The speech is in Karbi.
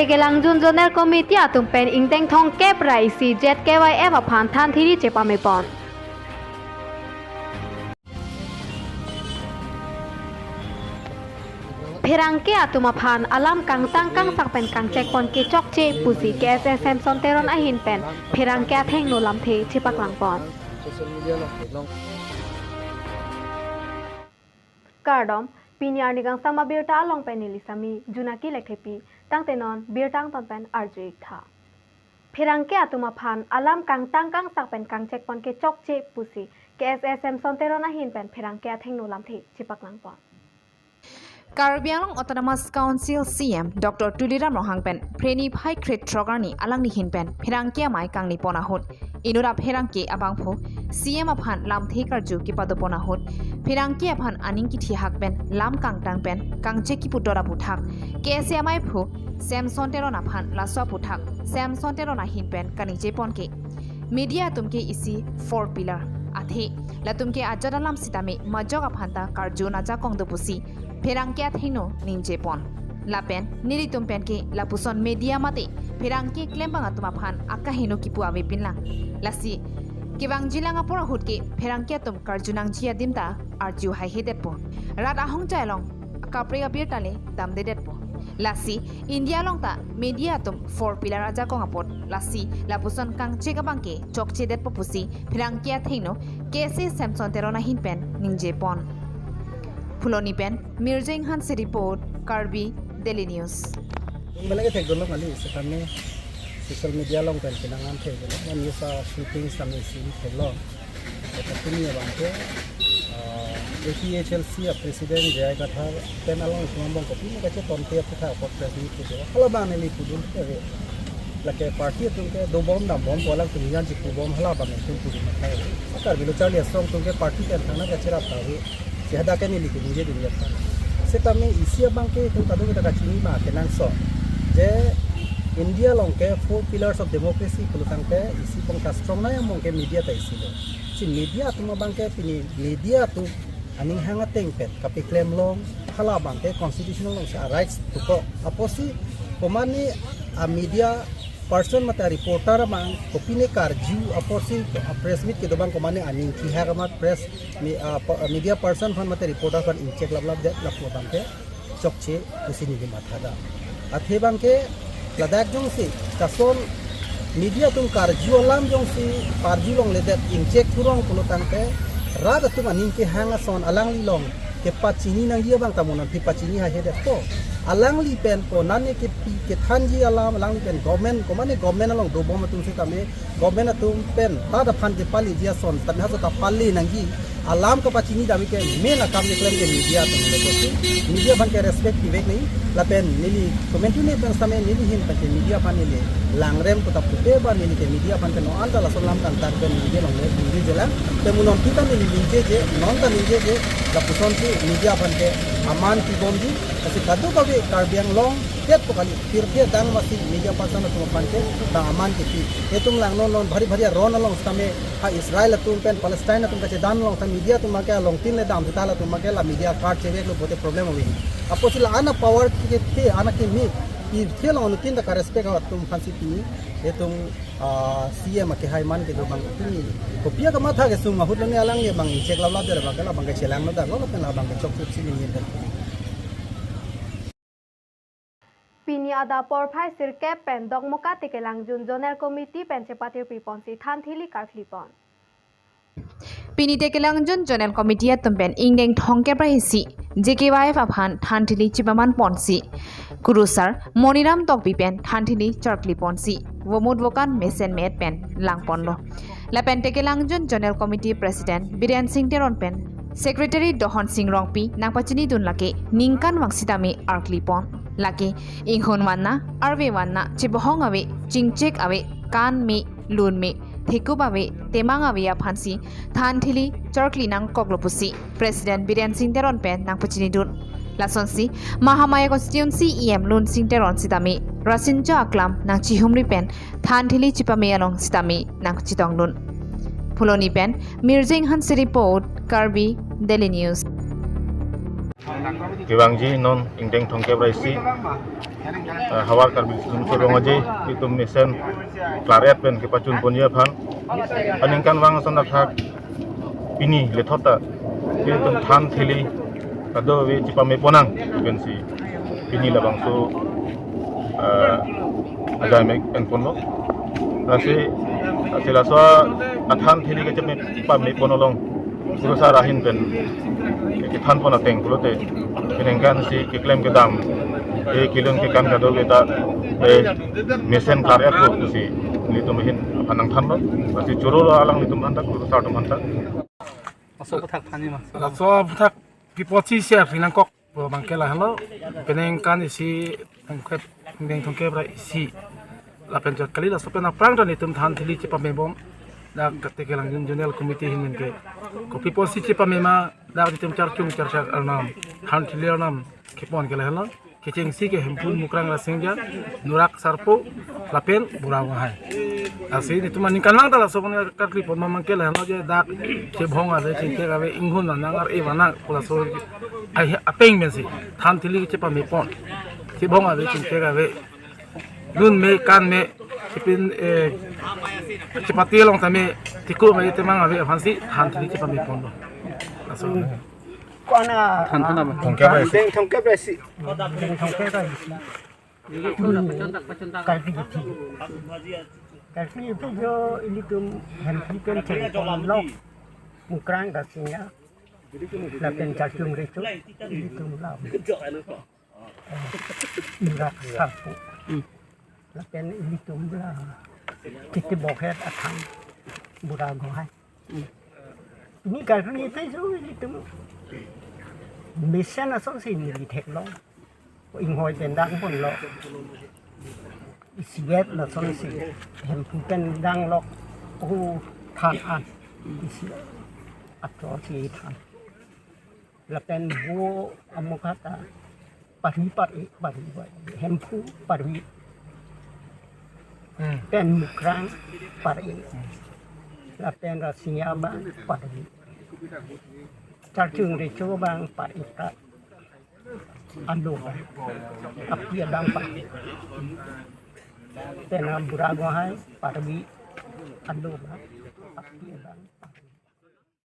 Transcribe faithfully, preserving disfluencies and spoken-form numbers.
Kelangjun Zonal Committee atum pen ingdeng thomkep ra isi Z K Y F aphan thanthili chepamepon. Pherangke atum aphan alam kangtang kangsak pen kangchekpon kechokche pusi K S A Samson Teron ahin pen pherangke athengno lamthe chepaklangpon. Kardom, pini arni kangsam abirta along pen neli Sami Junaki Lekthepi, tangte non birta angton pen arju-ik tha. Pherangke atum aphan alam kangtang kangsak pen kangchekpon kechokche pusi K S A Samson Teron ahin pen pherangke athengno lamthe chepaklangpon. Karbi Anglong Autonomous Council C E M Doctor Tuliram Ronghang pen Phreni Phai Krethrok arni alangli ahin pen pherangke amei kangni pon ahut inut apherangke abangphu C E M aphan lamthe karju kepadopon ahut pherangke aphan aning kethihak pen lam kangtang pen kangchek kipudot aputhak K S A ameiphu Samson Teron aphan laso aputhak Samson Teron ahin pen kaningjepon ke media atum ke isi four pillar athe latum ke ajat alam sitame majok aphan ta karju najakong do pusi pherangke athengno ningjepon. Lapen nelitum pen ke lapuson media mate pherangke klembang atum aphan akaheno kipu avepinlang. Lasi kevangjilang apor ahut ke pherangke atum karju nangji adim ta arju haihedetpo. Rat ahongjai along kaprek abirta le damdedetpo. Lasi India along ta media atum four pillar ajakong apot, lasi lapuson kangchek abang ke chokchedetpo pusi pherangke athengno K S A Samson Teron ahin pen ningjepon. Phuloni pen Mirjeng Hanse report, Karbi Daily News. Balik ke thekdolo kali, setame social media along pen kenangan thekdolo, news a shooting sami scene theklo. Ata pini abang ke, ah, A P H L C a President J I Kathar pen along sumambong kopine kachetonte aputhak apot press meet ke, hala abang neli pudun ke ave. Lake party atum ke dobom dambompo, alangtum ningje chipubom, hala abang nelitum pudun matha ave. Karbi lo charli asong atum ke party pen thangna kacherap ta ave. Si hadak ke neli ke ningjedun ya tha. Setame isi abang ke itum kadokave ta kachini ma kenangsot, je India along ke four pillars of democracy pulo tangte isi bong ka strong nai among ke media ta isi lo. Si media atum abang ke pini media atum aning hang ateng pen kapaklem long, hala abang ke constitutional along si a rights dokok. Apotsi komane a media person mate reporter abang kopine karju apotsi a press meet kedo abang komane aning kethihak amat press mi-, a, po-, media person aphan mate reporter aphan ingchek laplapdet lapu abang ke chokche pusi neli matha da. Athe abang ke ladak jongsi kason media atum karju alam jongsi parju longledet ingchek thurong pulo tangte rat atum aning kehang ason alangli along kepachini nangji abang ta mo nangpi pachini haihedetpo. Alangli pen konane kepi kethanji alam, alangli pen government, komane government along dobom atum setame government atum pen ta da aphan kepaleji ason, tame ha ta pale nangji alam kapachini dam ke main akam keklem ke media atum le kosi. Media aphan ke respect tivek nangji, lapen neli komentu ne pen setame neli ahin pen ke media aphan neli langrem kota pute ba neli ke media aphan ke non anta lason lam kangtang pen ningje longle ningjelang. Te mo non kita neli ningjeje, non ta ningjeje, lapusonsi media aphan ke aman kibomji, lasi kadokave Karbi Anglong tet po kali, pirthe adang masi media person atum aphan ke ta aman kipi. Itum langnon non bhari bhari aron along setame ha Israel atum pen Palestine atum kachedan along ta media atum abang ke alongtin le dam seta latum abang ke la media card cheveklo pulote problem ave. Apotsi la-an a power ke the, an akimi, pirthe along anuttin ta ka respect atum aphansi pini itum, ah, C E M akehai man kedo abang pini. Kopi akamatha kesung ahut lone alang ye abang ingchek laplapdet abang ke la abang ke chelanglo da lo lapen la abang ke chokche si ningje. Pini adap porphai sirkep pen Dokmoka Tekelangjun Zonal Committee pen chepatirpiponsi thanthili karklipon. Pini Tekelangjun Zonal Committee atum pen ingdeng thomkep ra isi Z K Y F aphan thanthili chepamanponsi, Kurusar Moniram Tokbi pen thanthili charkliponsi, vomut vokan mesen me-et pen langponlo. Lapen Tekelangjun Zonal Committee President Biren Sing Teron pen Secretary Dohon Sing Rongpi nangpachinidun lake ningkan vang sitame arklipon. Lake inghun vanna, arve vanna, chebohong ave, chingchek ave, kan me, lun me, thekup ave, temang ave aphansi thanthili charkli nangkoklo pusi President Biren Sing Teron pen nangpachinidun. Lasonsi Mahamaya Constituency E M Lun Sing Teron sitame Rasinja Aklam nangchihumri pen thanthili chepame along sitame nangchetongdun. Phuloni pen Mirjeng Hanse report, Karbi Daily News. Kevangji non ingdeng thomkep ra isi, eh, havar Karbi Riso Nimso Rong Aje itum mesen klar-et pen kepachun ponji aphan. Aningkanvang ason athak pini lethot ta itum than thili kadokave chepame ponnang pensi pini labangso, eh, ajai mek enponlo. Lasi, lasi laso athan thili kachepame pon along Kurusar ahin pen kethan pon ateng pulote, peningkan si keklem kedam, eh, kelun kekan kadokave ta, eh, mesen klar-etpo pusi nelitum ahin aphan nangthanlo. Lasi choro lo alanglitum aphanta, Kurusar atum aphanta. Laso aphuthak thanji ma? Laso aphuthak pi apotsi share si nangkok pu abangke lahenlo, peningkan isi thomkep, ingdeng thomkep ra isi. Lapen chot kali laso pen aphrang ta nelitum than thili chepamebom. Dak Karbi Anglong Zonal Committee ahin pen ke kopi apotsi chepame ma, dak nelitum charchung charchak arnam, than thili arnam kepon ke lahenlo. Kechengsi ke Hemphu, Mukrang, Rasinja, Nurak Sarpo, lapen Bura Ronghang. Lasi nelitum aningkanvang ta laso aphan karkli pon ma abangke lahenlo je dak chebhong ave, chingthek ave, inghun vanang, ar-e vanang pu laso ai ateng pensi than thili chepame pon. Chebhong ave, chingthek ave, lun me, kan me, chepin, eh, chepate along tame, tiko me, temang ave aphansi than thili chepame ponlo. Laso. Ko-an a, than, than apa? Thomkep ra isi. Ingdeng thomkep ra isi. Ingdeng thomkep ra isi. Karbi Riso. Karbi Riso jo ilitum Hemphu pen chengponlo. Mukrang, Rasinja, lapen Charchung Recho, ilitum lo. Nurak Sarpo. Hmm. Lapen ilitum la kiti bokhet athan Bura Ronghang. Hmm. Pini Karbi Riso ilitum mesen asonsi neli theklo. Inghoi pen dang ponlo. Isivet lasonsi Hemphu pen danglo. O than an. Isi ator si than. Lapen vo amokha ta Parvi, Parvi, Parvi, Hemphu Parvi. Hmm. Pen Mukrang Parvi. Lapen Rasinja abang Parvi. Charchung Recho abang Parvi ta. Alo abang. Api abang Parvi. Pen Bura Ronghang Parvi. Alo abang. Api abang.